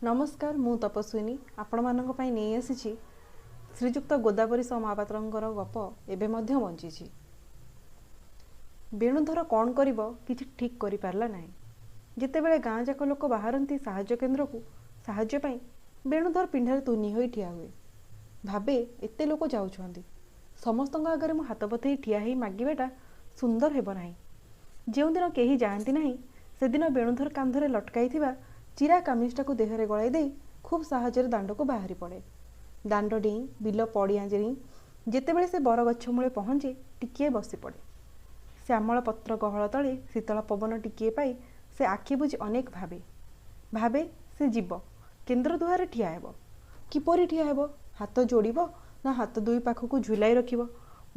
ନମସ୍କାର, ମୁଁ ତପସ୍ୱିନୀ ଆପଣମାନଙ୍କ ପାଇଁ ନେଇ ଆସିଛି ଶ୍ରୀଯୁକ୍ତ ଗୋଦାବରୀଶ ମହାପାତ୍ରଙ୍କର ଗପ ଏବେ ମଧ୍ୟ ବଞ୍ଚିଛି। ବେଣୁଧର କ'ଣ କରିବ କିଛି ଠିକ୍ କରିପାରିଲା ନାହିଁ। ଯେତେବେଳେ ଗାଁ ଯାକ ଲୋକ ବାହାରନ୍ତି ସାହାଯ୍ୟ କେନ୍ଦ୍ରକୁ ସାହାଯ୍ୟ ପାଇଁ, ବେଣୁଧର ପିଣ୍ଡାରେ ତୁନି ହୋଇ ଠିଆ ହୁଏ। ଭାବେ, ଏତେ ଲୋକ ଯାଉଛନ୍ତି, ସମସ୍ତଙ୍କ ଆଗରେ ମୁଁ ହାତ ପତେଇ ଠିଆ ହେଇ ମାଗିବାଟା ସୁନ୍ଦର ହେବ ନାହିଁ। ଯେଉଁଦିନ କେହି ଯାଆନ୍ତି ନାହିଁ, ସେଦିନ ବେଣୁଧର କାନ୍ଧରେ ଲଟକାଇଥିବା ଚିରା କାମିଜଟାକୁ ଦେହରେ ଗଳାଇ ଦେଇ ଖୁବ୍ ସାହାଯ୍ୟରେ ଦାଣ୍ଡକୁ ବାହାରି ପଡ଼େ। ଦାଣ୍ଡ ଡେଇଁ, ବିଲ ପଡ଼ିଆ ଡେଇଁ ଯେତେବେଳେ ସେ ବରଗଛ ମୂଳେ ପହଞ୍ଚେ, ଟିକିଏ ବସି ପଡ଼େ। ଶ୍ୟାମଳ ପତ୍ର ଗହଳ ତଳେ ଶୀତଳ ପବନ ଟିକିଏ ପାଇ ସେ ଆଖି ବୁଜି ଅନେକ ଭାବେ। ଭାବେ, ସେ ଯିବ, କେନ୍ଦ୍ର ଦୁଆରେ ଠିଆ ହେବ। କିପରି ଠିଆ ହେବ? ହାତ ଯୋଡ଼ିବ ନା ହାତ ଦୁଇ ପାଖକୁ ଝୁଲାଇ ରଖିବ?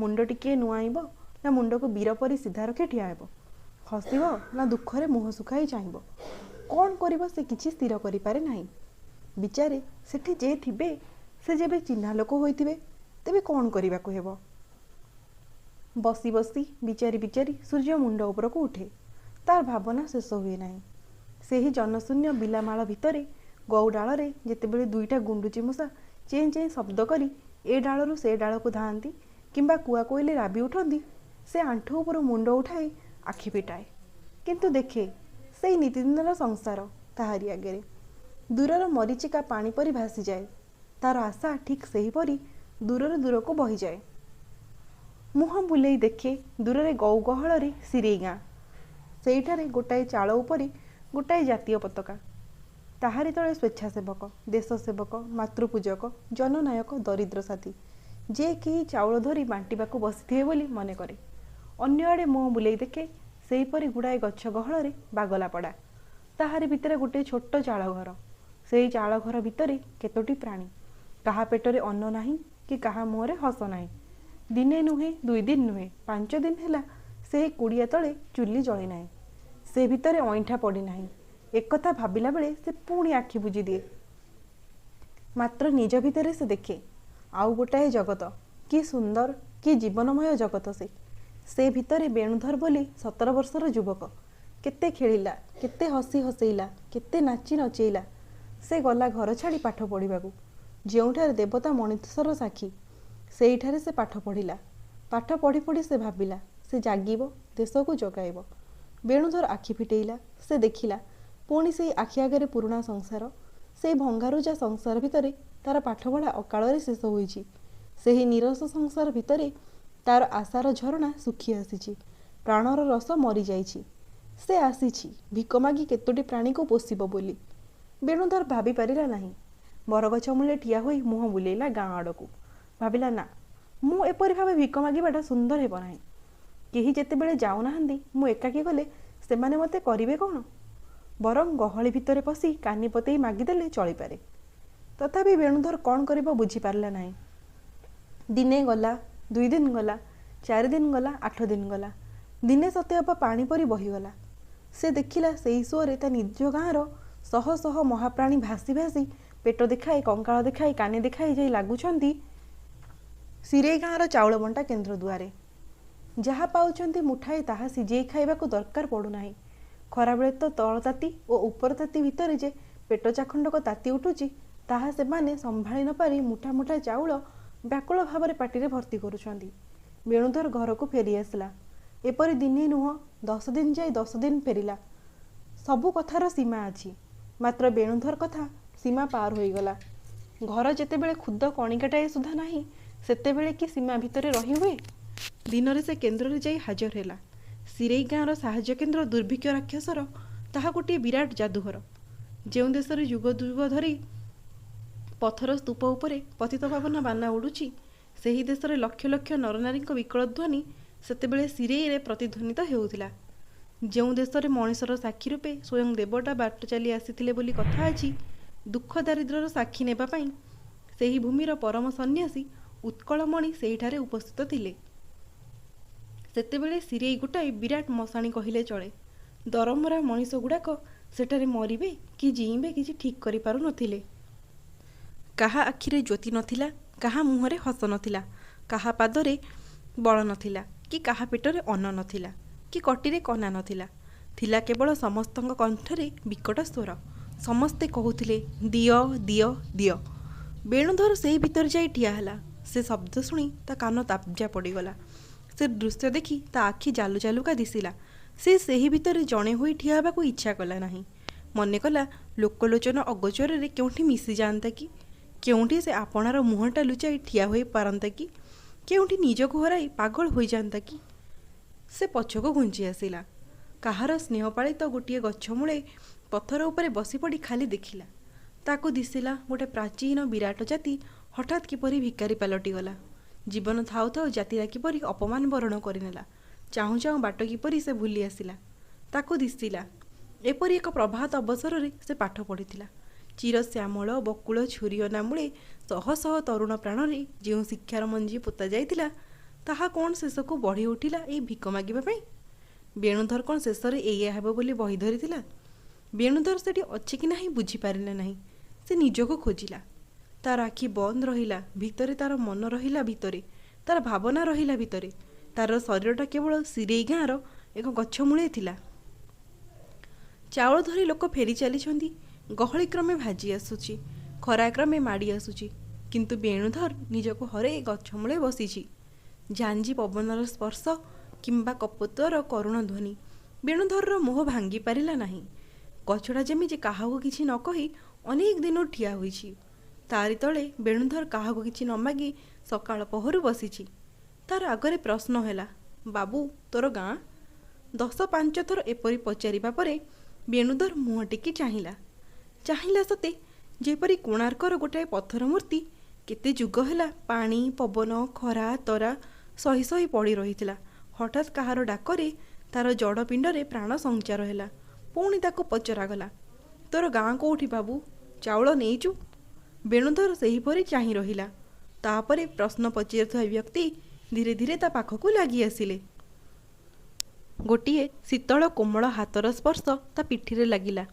ମୁଣ୍ଡ ଟିକିଏ ନୁଆଁଇବ ନା ମୁଣ୍ଡକୁ ବୀର ପରି ସିଧା ରଖି ଠିଆ ହେବ? ହସିବ ନା ଦୁଃଖରେ ମୁହଁ ଶୁଖାଇ ଚାହିଁବ? କ'ଣ କରିବ ସେ କିଛି ସ୍ଥିର କରିପାରେ ନାହିଁ। ବିଚାରେ, ସେଠି ଯେ ଥିବେ ସେ ଯେବେ ଚିହ୍ନା ଲୋକ ହୋଇଥିବେ, ତେବେ କ'ଣ କରିବାକୁ ହେବ? ବସି ବସି ବିଚାରି ବିଚାରି ସୂର୍ଯ୍ୟ ମୁଣ୍ଡ ଉପରକୁ ଉଠେ। ତାର ଭାବନା ଶେଷ ହୁଏ ନାହିଁ। ସେହି ଜନଶୂନ୍ୟ ବିଲାମାଳ ଭିତରେ ଗଉ ଡାଳରେ ଯେତେବେଳେ ଦୁଇଟା ଗୁଣ୍ଡୁଚି ମୂଷା ଚେଁ ଚେଁ ଶବ୍ଦ କରି ଏ ଡାଳରୁ ସେ ଡାଳକୁ ଧାଆନ୍ତି କିମ୍ବା କୁଆ କୋଇଲି ରାବି ଉଠନ୍ତି, ସେ ଆଣ୍ଠୁ ଉପରୁ ମୁଣ୍ଡ ଉଠାଇ ଆଖି ଫିଟାଏ। କିନ୍ତୁ ଦେଖେ, ସେଇ ନିତିଦିନର ସଂସାର ତାହାରି ଆଗରେ ଦୂରର ମରୀଚିକା ପାଣି ପରି ଭାସିଯାଏ। ତାର ଆଶା ଠିକ୍ ସେହିପରି ଦୂରରୁ ଦୂରକୁ ବହିଯାଏ। ମୁହଁ ବୁଲେଇ ଦେଖେ, ଦୂରରେ ଗଉ ଗହଳରେ ସିରେଇ ଗାଁ। ସେଇଠାରେ ଗୋଟାଏ ଚାଳ ଉପରେ ଗୋଟାଏ ଜାତୀୟ ପତାକା। ତାହାରି ତଳେ ସ୍ୱେଚ୍ଛାସେବକ, ଦେଶସେବକ, ମାତୃପୂଜକ, ଜନନାୟକ, ଦରିଦ୍ର ସାଥୀ ଯେ କେହି ଚାଉଳ ଧରି ବାଣ୍ଟିବାକୁ ବସିଥିବେ ବୋଲି ମନେ କରେ। ଅନ୍ୟ ଆଡ଼େ ମୁହଁ ବୁଲେଇ ଦେଖେ, ସେହିପରି ଗୁଡ଼ାଏ ଗଛ ଗହଳରେ ବାଗଲାପଡ଼ା। ତାହାରି ଭିତରେ ଗୋଟିଏ ଛୋଟ ଚାଳଘର। ସେଇ ଚାଳଘର ଭିତରେ କେତୋଟି ପ୍ରାଣୀ। କାହା ପେଟରେ ଅନ୍ନ ନାହିଁ କି କାହା ମୁହଁରେ ହସ ନାହିଁ। ଦିନେ ନୁହେଁ, ଦୁଇ ଦିନ ନୁହେଁ, 5 ଦିନ ହେଲା ସେହି କୁଡ଼ିଆ ତଳେ ଚୁଲି ଜଳି ନାହିଁ, ସେ ଭିତରେ ଅଇଁଠା ପଡ଼ିନାହିଁ। ଏକଥା ଭାବିଲା ବେଳେ ସେ ପୁଣି ଆଖି ବୁଜିଦିଏ। ମାତ୍ର ନିଜ ଭିତରେ ସେ ଦେଖେ ଆଉ ଗୋଟାଏ ଜଗତ। କି ସୁନ୍ଦର, କି ଜୀବନମୟ ଜଗତ ସେ! ସେ ଭିତରେ ବେଣୁଧର ବୋଲି 17 ବର୍ଷର ଯୁବକ କେତେ ଖେଳିଲା, କେତେ ହସି ହସେଇଲା, କେତେ ନାଚି ନଚେଇଲା। ସେ ଗଲା ଘର ଛାଡ଼ି ପାଠ ପଢ଼ିବାକୁ। ଯେଉଁଠାରେ ଦେବତା ମଣିଷର ସାକ୍ଷୀ, ସେଇଠାରେ ସେ ପାଠ ପଢ଼ିଲା। ପାଠ ପଢ଼ି ପଢ଼ି ସେ ଭାବିଲା, ସେ ଜାଗିବ, ଦେଶକୁ ଜଗାଇବ। ବେଣୁଧର ଆଖି ଫିଟେଇଲା। ସେ ଦେଖିଲା, ପୁଣି ସେଇ ଆଖି ଆଗରେ ପୁରୁଣା ସଂସାର। ସେଇ ଭଙ୍ଗାରୁଜା ସଂସାର ଭିତରେ ତାର ପାଠପଢ଼ା ଅକାଳରେ ଶେଷ ହୋଇଛି। ସେହି ନୀରସ ସଂସାର ଭିତରେ ତାର ଆଶାର ଝରଣା ଶୁଖି ଆସିଛି, ପ୍ରାଣର ରସ ମରିଯାଇଛି। ସେ ଆସିଛି ଭିକ ମାଗି କେତୋଟି ପ୍ରାଣୀକୁ ପୋଷିବ ବୋଲି। ବେଣୁଧର ଭାବିପାରିଲା ନାହିଁ। ବରଗଛ ମୂଳେ ଠିଆ ହୋଇ ମୁହଁ ବୁଲେଇଲା ଗାଁ ଆଡ଼କୁ। ଭାବିଲା, ନା, ମୁଁ ଏପରି ଭାବେ ଭିକ ମାଗିବାଟା ସୁନ୍ଦର ହେବ ନାହିଁ। କେହି ଯେତେବେଳେ ଯାଉନାହାନ୍ତି, ମୁଁ ଏକାକୀ ଗଲେ ସେମାନେ ମୋତେ କରିବେ କ'ଣ? ବରଂ ଗହଳି ଭିତରେ ପଶି କାନି ପତେଇ ମାଗିଦେଲେ ଚଳିପାରେ। ତଥାପି ବେଣୁଧର କ'ଣ କରିବ ବୁଝିପାରିଲା ନାହିଁ। ଦିନେ ଗଲା, 2 ଦିନ ଗଲା, 4 ଦିନ ଗଲା, 8 ଦିନ ଗଲା। ଦିନେ ସତେ ଅବା ପାଣି ପରି ବହିଗଲା। ସେ ଦେଖିଲା, ସେଇ ସୁଅରେ ତା ନିଜ ଗାଁର ଶହ ଶହ ମହାପ୍ରାଣୀ ଭାସି ଭାସି ପେଟ ଦେଖାଇ, କଙ୍କାଳ ଦେଖାଇ, କାନି ଦେଖାଇ ଯାଇ ଲାଗୁଛନ୍ତି ସିରେଇ ଗାଁର ଚାଉଳ ବଣ୍ଟା କେନ୍ଦ୍ର ଦୁଆରେ। ଯାହା ପାଉଛନ୍ତି ମୁଠାଏ, ତାହା ସିଝେଇ ଖାଇବାକୁ ଦରକାର ପଡ଼ୁନାହିଁ। ଖରାବେଳେ ତ ତଳ ତାତି ଓ ଉପର ତାତି ଭିତରେ ଯେ ପେଟ ଚାଖଣ୍ଡକ ତାତି ଉଠୁଛି, ତାହା ସେମାନେ ସମ୍ଭାଳି ନପାରି ମୁଠା ମୁଠା ଚାଉଳ ବ୍ୟାକୁଳ ଭାବରେ ପାଟିରେ ଭର୍ତ୍ତି କରୁଛନ୍ତି। ବେଣୁଧର ଘରକୁ ଫେରି ଆସିଲା। ଏପରି ଦିନେ ନୁହଁ, 10 ଦିନ ଯାଇ 10 ଦିନ ଫେରିଲା। ସବୁ କଥାର ସୀମା ଅଛି, ମାତ୍ର ବେଣୁଧର କଥା ସୀମା ପାର ହୋଇଗଲା। ଘର ଯେତେବେଳେ ଖୁଦ କଣିକାଟାଏ ସୁଦ୍ଧା ନାହିଁ, ସେତେବେଳେ କି ସୀମା ଭିତରେ ରହି ହୁଏ? ଦିନରେ ସେ କେନ୍ଦ୍ରରେ ଯାଇ ହାଜର ହେଲା। ସିରେଇ ଗାଁର ସାହାଯ୍ୟ କେନ୍ଦ୍ର ଦୁର୍ଭିକ୍ଷ ରାକ୍ଷସର ତାହା ଗୋଟିଏ ବିରାଟ ଯାଦୁଘର। ଯେଉଁ ଦେଶରେ ଯୁଗ ଯୁଗ ଧରି ପଥର ସ୍ତୂପ ଉପରେ ପତିତପାବନ ବାନା ଉଡ଼ୁଛି, ସେହି ଦେଶରେ ଲକ୍ଷ ଲକ୍ଷ ନରନାରୀଙ୍କ ବିକଳ ଧ୍ୱନି ସେତେବେଳେ ସିରେଇରେ ପ୍ରତିଧ୍ୱନିତ ହେଉଥିଲା। ଯେଉଁ ଦେଶରେ ମଣିଷର ସାକ୍ଷୀ ରୂପେ ସ୍ୱୟଂ ଦେବତା ବାଟ ଚାଲି ଆସିଥିଲେ ବୋଲି କଥା ଅଛି, ଦୁଃଖ ଦାରିଦ୍ର୍ୟର ସାକ୍ଷୀ ନେବା ପାଇଁ ସେହି ଭୂମିର ପରମ ସନ୍ନ୍ୟାସୀ ଉତ୍କଳମଣି ସେହିଠାରେ ଉପସ୍ଥିତ ଥିଲେ। ସେତେବେଳେ ସିରେଇ ଗୋଟାଏ ବିରାଟ ମଶାଣି କହିଲେ ଚଳେ। ଦରମରା ମଣିଷଗୁଡ଼ାକ ସେଠାରେ ମରିବେ କି ଜୀଇଁବେ କିଛି ଠିକ୍ କରିପାରୁ ନଥିଲେ। କାହା ଆଖିରେ ଜ୍ୟୋତି ନଥିଲା, କାହା ମୁହଁରେ ହସ ନଥିଲା, କାହା ପାଦରେ ବଳ ନଥିଲା କି କାହା ପେଟରେ ଅନ୍ନ ନଥିଲା କି କଟିରେ କନା ନଥିଲା। ଥିଲା କେବଳ ସମସ୍ତଙ୍କ କଣ୍ଠରେ ବିକଟ ସ୍ୱର, ସମସ୍ତେ କହୁଥିଲେ, ଦିଅ, ଦିଅ, ଦିଅ। ବେଣୁଧର ସେଇ ଭିତରେ ଯାଇ ଠିଆ ହେଲା। ସେ ଶବ୍ଦ ଶୁଣି ତା କାନ ତାଜା ପଡ଼ିଗଲା। ସେ ଦୃଶ୍ୟ ଦେଖି ତା ଆଖି ଜାଲୁ ଜାଲୁକା ଦିଶିଲା। ସେ ସେହି ଭିତରେ ଜଣେ ହୋଇ ଠିଆ ହେବାକୁ ଇଚ୍ଛା କଲା ନାହିଁ। ମନେକଲା ଲୋକଲୋଚନ ଅଗୋଚରରେ କେଉଁଠି ମିଶିଯାଆନ୍ତା କି? କେଉଁଠି ସେ ଆପଣାର ମୁହଁଟା ଲୁଚାଇ ଠିଆ ହୋଇ ପାରନ୍ତା କି? କେଉଁଠି ନିଜକୁ ହରାଇ ପାଗଳ ହୋଇଯାଆନ୍ତା କି? ସେ ପଛକୁ ଘୁଞ୍ଚି ଆସିଲା। କାହାର ସ୍ନେହପାଳିତ ଗୋଟିଏ ଗଛମୂଳେ ପଥର ଉପରେ ବସିପଡ଼ି ଖାଲି ଦେଖିଲା। ତାକୁ ଦିଶିଲା, ଗୋଟେ ପ୍ରାଚୀନ ବିରାଟ ଜାତି ହଠାତ୍ କିପରି ଭିକାରୀ ପାଲଟିଗଲା। ଜୀବନ ଥାଉ ଥାଉ ଜାତିଟା କିପରି ଅପମାନ ବରଣ କରିନେଲା। ଚାହୁଁ ଚାହୁଁ ବାଟ କିପରି ସେ ଭୁଲି ଆସିଲା। ତାକୁ ଦିଶିଲା, ଏପରି ଏକ ପ୍ରଭାତ ଅବସରରେ ସେ ପାଠ ପଢ଼ିଥିଲା। ଚିରଶ୍ୟାମଳ ବକୁଳ ଛୁରିଅନା ମୂଳେ ଶହ ଶହ ତରୁଣ ପ୍ରାଣରେ ଯେଉଁ ଶିକ୍ଷାର ମଞ୍ଜି ପୋତା ଯାଇଥିଲା, ତାହା କ'ଣ ଶେଷକୁ ବଢ଼ି ଉଠିଲା ଏଇ ଭିକ ମାଗିବା ପାଇଁ? ବେଣୁଧର କ'ଣ ଶେଷରେ ଏଇଆ ହେବ ବୋଲି ବହି ଧରିଥିଲା? ବେଣୁଧର ସେଠି ଅଛି କି ନାହିଁ ବୁଝିପାରିଲା ନାହିଁ। ସେ ନିଜକୁ ଖୋଜିଲା। ତାର ଆଖି ବନ୍ଦ ରହିଲା ଭିତରେ, ତାର ମନ ରହିଲା ଭିତରେ, ତାର ଭାବନା ରହିଲା ଭିତରେ। ତାର ଶରୀରଟା କେବଳ ସିରେଇ ଗାଁର ଏକ ଗଛ ମୂଳେ ଥିଲା। ଚାଉଳ ଧରି ଲୋକ ଫେରି ଚାଲିଛନ୍ତି। ଗହଳି କ୍ରମେ ଭାଜି ଆସୁଛି, ଖରା କ୍ରମେ ମାଡ଼ି ଆସୁଛି। କିନ୍ତୁ ବେଣୁଧର ନିଜକୁ ହରେଇ ଗଛ ମୂଳେ ବସିଛି। ଝାଞ୍ଜି ପବନର ସ୍ପର୍ଶ କିମ୍ବା କପୋତର କରୁଣ ଧ୍ୱନି ବେଣୁଧରର ମୋହ ଭାଙ୍ଗି ପାରିଲା ନାହିଁ। ଗଛଟା ଯେମିତି କାହାକୁ କିଛି ନ କହି ଅନେକ ଦିନରୁ ଠିଆ ହୋଇଛି, ତାରି ତଳେ ବେଣୁଧର କାହାକୁ କିଛି ନ ମାଗି ସକାଳ ପହରୁ ବସିଛି। ତାର ଆଗରେ ପ୍ରଶ୍ନ ହେଲା, ବାବୁ, ତୋର ଗାଁ? 10-5 ଥର ଏପରି ପଚାରିବା ପରେ ବେଣୁଧର ମୁହଁ ଟେକି ଚାହିଁଲା। ଚାହିଁଲା ସତେ ଯେପରି କୋଣାର୍କର ଗୋଟାଏ ପଥର ମୂର୍ତ୍ତି କେତେ ଯୁଗ ହେଲା ପାଣି, ପବନ, ଖରା, ତରା ସହି ସହି ପଡ଼ି ରହିଥିଲା, ହଠାତ୍ କାହାର ଡାକରେ ତାର ଜଡ଼ ପିଣ୍ଡରେ ପ୍ରାଣ ସଞ୍ଚାର ହେଲା। ପୁଣି ତାକୁ ପଚରାଗଲା, ତୋର ଗାଁ କୋଉଠି ବାବୁ? ଚାଉଳ ନେଇଚୁ? ବେଣୁଧର ସେହିପରି ଚାହିଁ ରହିଲା। ତାପରେ ପ୍ରଶ୍ନ ପଚାରୁଥିବା ବ୍ୟକ୍ତି ଧୀରେ ଧୀରେ ତା ପାଖକୁ ଲାଗି ଆସିଲେ। ଗୋଟିଏ ଶୀତଳ କୋମଳ ହାତର ସ୍ପର୍ଶ ତା ପିଠିରେ ଲାଗିଲା।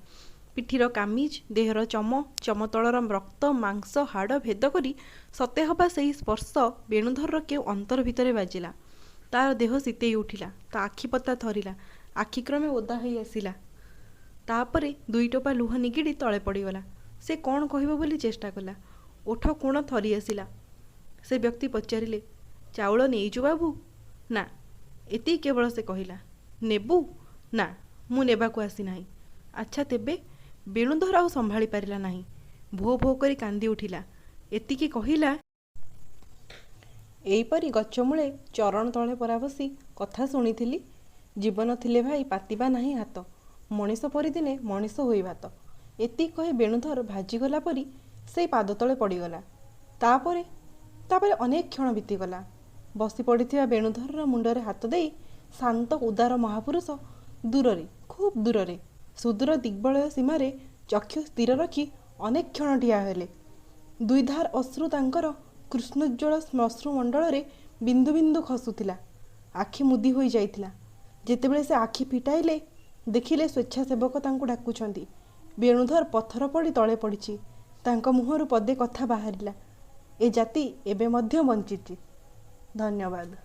ପିଠିର କାମିଜ, ଦେହର ଚମ, ଚମ ତଳର ରକ୍ତ ମାଂସ ହାଡ଼ ଭେଦ କରି ସତେ ହବା ସେହି ସ୍ପର୍ଶ ବେଣୁଧରର କେଉଁ ଅନ୍ତର ଭିତରେ ବାଜିଲା। ତାର ଦେହ ଶୀତେଇ ଉଠିଲା। ତା ଆଖିପତା ଥରିଲା। ଆଖି କ୍ରମେ ଓଦା ହେଇ ଆସିଲା। ତାପରେ ଦୁଇ ଟୋପା ଲୁହ ନିଗିଡ଼ି ତଳେ ପଡ଼ିଗଲା। ସେ କ'ଣ କହିବ ବୋଲି ଚେଷ୍ଟା କଲା। ଓଠ କୋଣ ଥରି ଆସିଲା। ସେ ବ୍ୟକ୍ତି ପଚାରିଲେ, ଚାଉଳ ନେଇଛୁ ବାବୁ? ନା। ଏତିକି କେବଳ ସେ କହିଲା। ନେବୁ? ନା, ମୁଁ ନେବାକୁ ଆସିନାହିଁ। ଆଚ୍ଛା ତେବେ? ବେଣୁଧର ଆଉ ସମ୍ଭାଳି ପାରିଲା ନାହିଁ। ଭୋ ଭୋ କରି କାନ୍ଦି ଉଠିଲା। ଏତିକି କହିଲା, ଏଇପରି ଗଛମୂଳେ ଚରଣ ତଳେ ପରା ବସି କଥା ଶୁଣିଥିଲି। ଜୀବନ ଥିଲେ ଭାଇ ପାତିବା ନାହିଁ ହାତ, ମଣିଷ ପରି ଦିନେ ମଣିଷ ହୋଇବା ତ। ଏତିକି କହି ବେଣୁଧର ଭାଜିଗଲା ପରି ସେଇ ପାଦ ତଳେ ପଡ଼ିଗଲା। ତାପରେ ତାପରେ ଅନେକ କ୍ଷଣ ବିତିଗଲା। ବସି ପଡ଼ିଥିବା ବେଣୁଧରର ମୁଣ୍ଡରେ ହାତ ଦେଇ ଶାନ୍ତ ଉଦାର ମହାପୁରୁଷ ଦୂରରେ, ଖୁବ୍ ଦୂରରେ, ସୁଦୂର ଦିଗ୍ବଳୟ ସୀମାରେ ଚକ୍ଷୁ ସ୍ଥିର ରଖି ଅନେକ କ୍ଷଣ ଠିଆ ହେଲେ। ଦୁଇଧାର ଅଶ୍ରୁ ତାଙ୍କର କୃଷ୍ଣୋଜ୍ଜ୍ୱଳ ଶ୍ମଶ୍ରୁମଣ୍ଡଳରେ ବିନ୍ଦୁ ବିନ୍ଦୁ ଖସୁଥିଲା। ଆଖି ମୁଦି ହୋଇଯାଇଥିଲା। ଯେତେବେଳେ ସେ ଆଖି ଫିଟାଇଲେ, ଦେଖିଲେ ସ୍ୱେଚ୍ଛାସେବକ ତାଙ୍କୁ ଡାକୁଛନ୍ତି। ବେଣୁଧର ପଥର ପଡ଼ି ତଳେ ପଡ଼ିଛି। ତାଙ୍କ ମୁହଁରୁ ପଦେ କଥା ବାହାରିଲା, ଏ ଜାତି ଏବେ ମଧ୍ୟ ବଞ୍ଚିଛି। ଧନ୍ୟବାଦ।